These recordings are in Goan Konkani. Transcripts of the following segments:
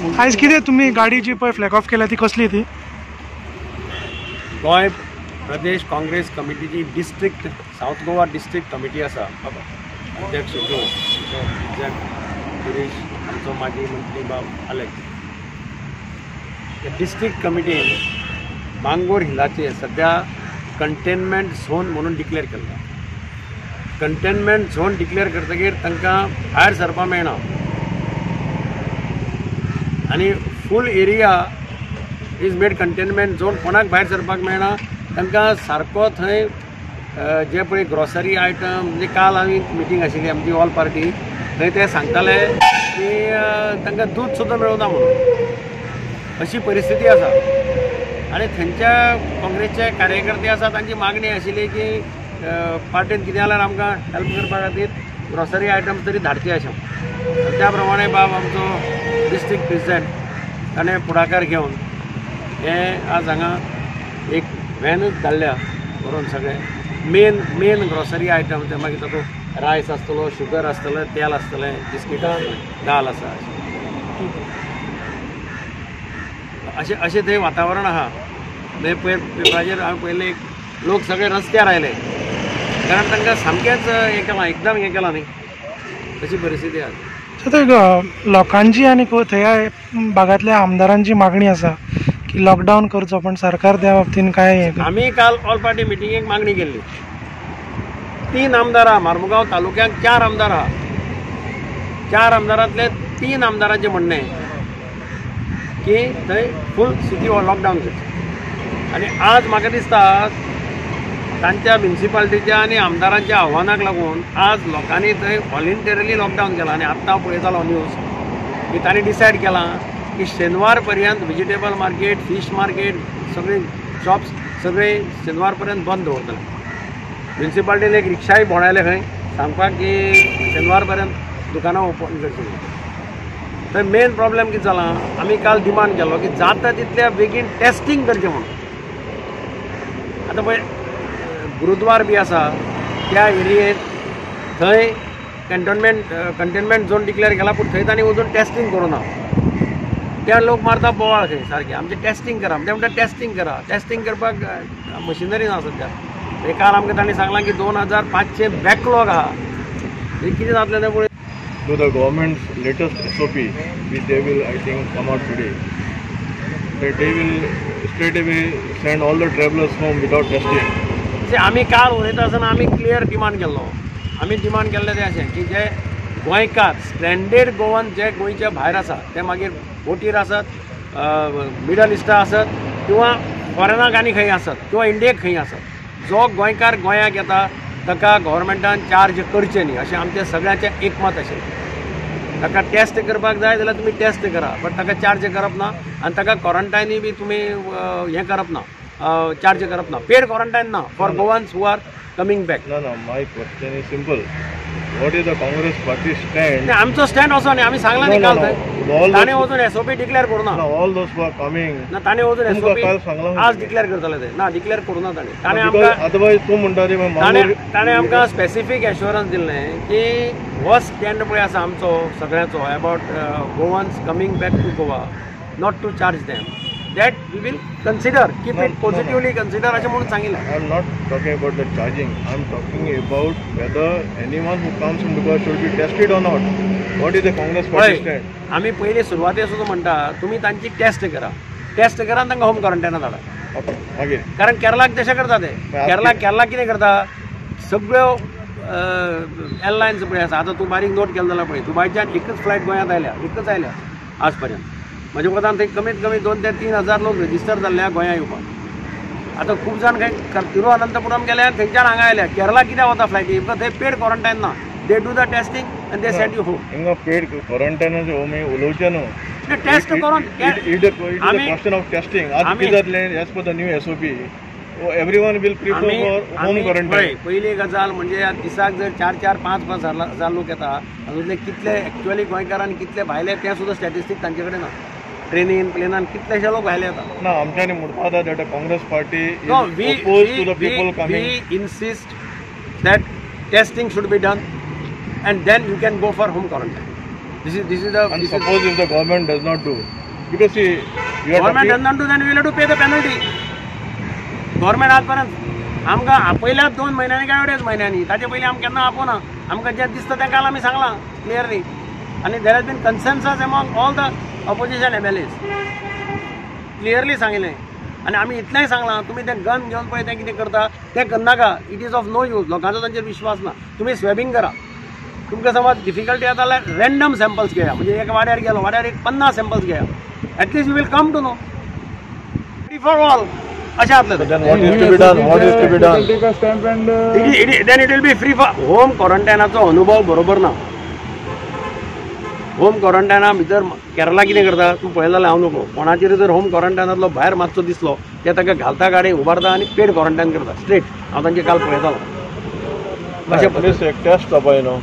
आयज कितें तुमी गाडी जी पळय फ्लॅग ऑफ केल्या ती कसली ती? Goa Pradesh Congress कमिटीची district south Goa district committee आसा. अध्यक्ष जो गिरीश, आमचो माजी मंत्री बाब अलेक्स. डिस्ट्रिक्ट कमिटीन बांगोर हिलाचेर सद्या कंटेनमेंट झोन म्हणून डिक्लेअर केल्लो. कंटेनमेंट झोन डिक्लेअर करतकीर तांकां भायर सरपाक मेळना आनी full area is made containment zone. कोणाक भायर सरपाक मेळना, तांकां सारको थंय जे पळय ग्रॉसरी आयटम, म्हणजे काल आमी मिटींग आशिल्ली आमची ऑल पार्टी, थंय ते सांगताले की तांकां दूद सुद्दां मेळना म्हणून अशी परिस्थिती आसा. आनी थंयच्या काँग्रेसचे कार्यकर्ते आसा तांची मागणी आशिल्ली की पार्टीन कितें जाल्यार आमकां हेल्प करपा खातीर ग्रॉसरी आयटम तरी धाडचे अशें. त्या प्रमाणे बाब आमचो डिस्ट्रिक्ट प्रेसिडेंट ताणें फुडाकार घेवन हे आज हांगा एक व्हॅनूच धाडल्या व्हरून सगळे मेन मेन ग्रॉसरी आयटम, ते मागीर तातूंत रायस आसतलो, शुगर आसतलें, तेल आसतलें, बिस्कीट आसतलें, दाल आसा. अशें अशें थंय वातावरण आहा. थंय पयर पेपराचेर हांवें पळयलें, लोक सगळे रस्त्यार आयले कारण तांकां सामकेंच हें केलां, एकदम हें केलां न्ही, अशी परिस्थिती आसा. सो लोकांची आनी थंय भागांतल्या आमदारांची मागणी आसा की लॉकडावन करचो, पण सरकार त्या बाबतीन काय? आमी काल ऑल पार्टी मिटिंगेक मागणी केल्ली. 3 आमदार आहा मार्मुगांव तालुक्याक, 4 आमदार आहा. 4 आमदारांतले 3 आमदारांचें म्हणणें की थंय फूल सिटी हो लॉकडावन करचें. आनी आज म्हाका दिसता तांच्या म्युनिसिपालिटीच्या आनी आमदारांच्या आव्हानाक लागून आज लोकांनी थंय व्हॉलेंटरीली लॉकडावन केलां. आनी आत्तां हांव पळयतालो न्यूज की तांणी डिसायड केलां की शेनवार पर्यंत व्हेजिटेबल मार्केट, फीश मार्केट, सगळे शॉप्स सगळे शेनवार पर्यंत बंद दवरतले. म्युनिसिपालिटीन एक रिक्षाय भोंवडायले खंय सांगपाक की शेनवार पर्यंत दुकानां ओपन करचीं. थंय मेन प्रॉब्लेम कितें जाला, आमी काल डिमांड केलो की जाता तितल्या बेगीन टेस्टींग करचें म्हणून. आतां पळय गुरुद्वार बी आसा त्या एरियेंत थंय कंटेनमेंट झोन डिक्लेअर केला, पूण थंय तांणी वचून टेस्टींग करूं ना. त्या लोक मारता बोवाळ खंय सारकें, आमचें टेस्टींग करा, ते म्हणटा टेस्टींग करा. टेस्टींग करपाक मशिनरी ना सद्या. काल आमकां तांणी सांगलां की 2500 बॅकलॉग आहा. कितें जातलें तें पळय. To the government's latest SOP, which they will, I think, come out today, that they will straight away send all the travelers home without testing. आमी काल उलयता आसतना आमी क्लियर डिमांड केल्लो. आमी डिमांड केल्लें तें अशें की जे गोंयकार स्ट्रँडेड गोवन जे गोंयच्या भायर आसा, ते मागीर बोटीर आसत, मिडल इस्टा आसत किंवा फॉरेनाक आनी खंय आसत किंवा इंडियेक खंय आसत, जो गोंयकार गोंयाक येता ताका गव्हर्मेंटान चार्ज करचें न्ही अशें आमचें सगळ्यांचें एकमत आशिल्लें. ताका टेस्ट करपाक जाय जाल्यार तुमी टेस्ट करा, बट ताका चार्ज करप ना आनी ताका क्वॉरंटायनूय बी तुमी हें करप ना, चार्ज करप ना, पेड क्वॉरंटायन ना for Goans who are coming back. ना ना, my question is simple. What is the Congress party stand? आमचो स्टँड असो न्ही, आमी सांगलां न्ही काल थंय. ताणें वचून एसओपी डिक्लेअर करूं ना. All those who are coming ना, ताणें वचून एसओपी आज डिक्लेअर करतले ते ना, डिक्लेअर करूं ना ताणें. ताणें आमकां अदरवायज तूं म्हणटा ताणें आमकां स्पेसिफीक एश्योरन्स दिल्लें की हो स्टँड पळय आसा आमचो सगळ्यांचो about Goans coming back to Goa, not to charge them, that we will consider, keep it positively consider अशें म्हणून सांगिल्लें. I am not talking about the charging, I am talking about whether anyone who comes from Goa should be tested or not. What is the Congress party stand? आमी पयलीं सुरवाते सुद्दां म्हणटा तुमी तांची टेस्ट करा, टेस्ट करा आनी तांकां होम क्वॉरंटायना धाडा. मागीर कारण केरलाक तशें करता ते. केरलाक कितें करता, सगळ्यो एरलायन्स पळय आसा. आतां तूं बारीक नोट केलें जाल्यार पळय, दुबायच्यान एकच फ्लायट गोंयांत आयल्या, एकच आयल्या आज पर्यंत. म्हज्या कोतान थंय कमीत कमी 2 ते 3 हजार लोक रजिस्टर जाल्ले गोंया येवपाक. आतां खूब जाण खंय तिरुअनंतपुरम गेले आनी थंयच्यान हांगा आयल्या. केरला कित्याक वता फ्लायटी, because थंय पेड क्वॉरंटायन ना. They do the testing and they send you home. हिंगा पेड क्वॉरंटायनाचे होम उलोवचें न्हू, टेस्ट करून. It is question of testing. आतां कितें जातलें as per the new SOP, everyone will prefer for home quarantine. पयली गजाल म्हणजे दिसाक जर 4 4 5 5 हजार लोक येता, तातूंतले कितले एक्चुअली गोंयकार आनी कितले भायले तें सुद्दां स्टॅटिस्टीक तांचे कडेन ना. ट्रेनीन प्लेनान कितलेशे लोक भायले येता ना. आमच्यांनी म्हणपा जाता that Congress party oppose to the people coming. We insist that testing should be done and then you can go for home quarantine. This is the And suppose if the government does not do, because see, you are government does not do, then we will have to pay the penalty. Government आजपर्यंत आमकां आपयल्यात 2 म्हयन्यांनी काय 2.5 म्हयन्यांनी, ताचे पयलीं आमकां केन्ना आपोवना. आमकां जें दिसता तें काल आमी सांगलां क्लियरली, आनी there has been consensus among all the opposition MLAs, clearly सांगिल्लें. आनी आमी इतलेंय सांगलां, तुमी तें गन घेवन पळय तें कितें करता तें करनाका, it is of no use. लोकांचो तांचेर विश्वास ना. तुमी स्वॅबिंग करा, तुमकां समज डिफिकल्टी येता जाल्यार रँडम सॅम्पल्स घेया, म्हणजे एक वाड्यार गेलो, वाड्यार एक 50 सॅम्पल्स घेया, at least you will come to know free for all. अशें जातलें. Then what is to be done? What is to be done? Take a stamp and then it will be free for home. क्वॉरंटायनाचो अनुभव बरोबर ना. होम क्वॉरंटायना भितर केरला कितें करता तूं पळयता जाल्यार हांव नको, कोणाचेर जर होम क्वॉरंटायनांतलो भायर मातसो दिसलो ते ताका घालता गाडी उबारता आनी पेड क्वॉरंटायन करता स्ट्रेट. हांव तांचे काल पळयतालो. अशें एक टेस्ट जावपा न्हू,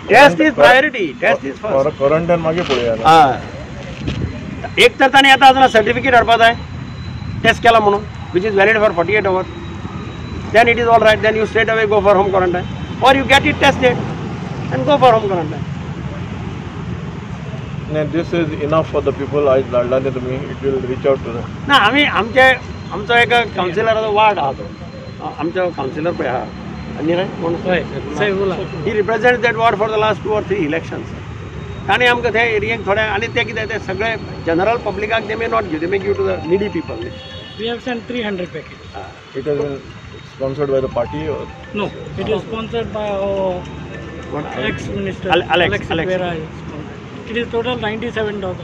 test is priority, test is first. Quarantine मागीर पळोवया. हय, एक तर ताणें येता आसतना सर्टिफिकेट हाडपा जाय टेस्ट केला म्हणून, which is valid for 48 hours, then it is all right, then you straight away go for home quarantine, or you get it tested and go for home quarantine. This is enough for the people. आयज धाडला न्ही तुमी, it will reach out to them. ना, आमी आमचे आमचो एक कावन्सिलराचो वार्ड आहा तो, आमचो कावन्सिलर पळय आहा आनी कोण, he represent that ward for the last 2 or 3 elections. ताणें आमकां ते एरियेक थोडे, आनी ते कितें ते सगळे general पब्लिकाक they may not give, they may give to the needy people. We have sent 300 packets. It has been sponsored by the party or? No, it is sponsored by our ex-minister Alex. Alex. It is total $97.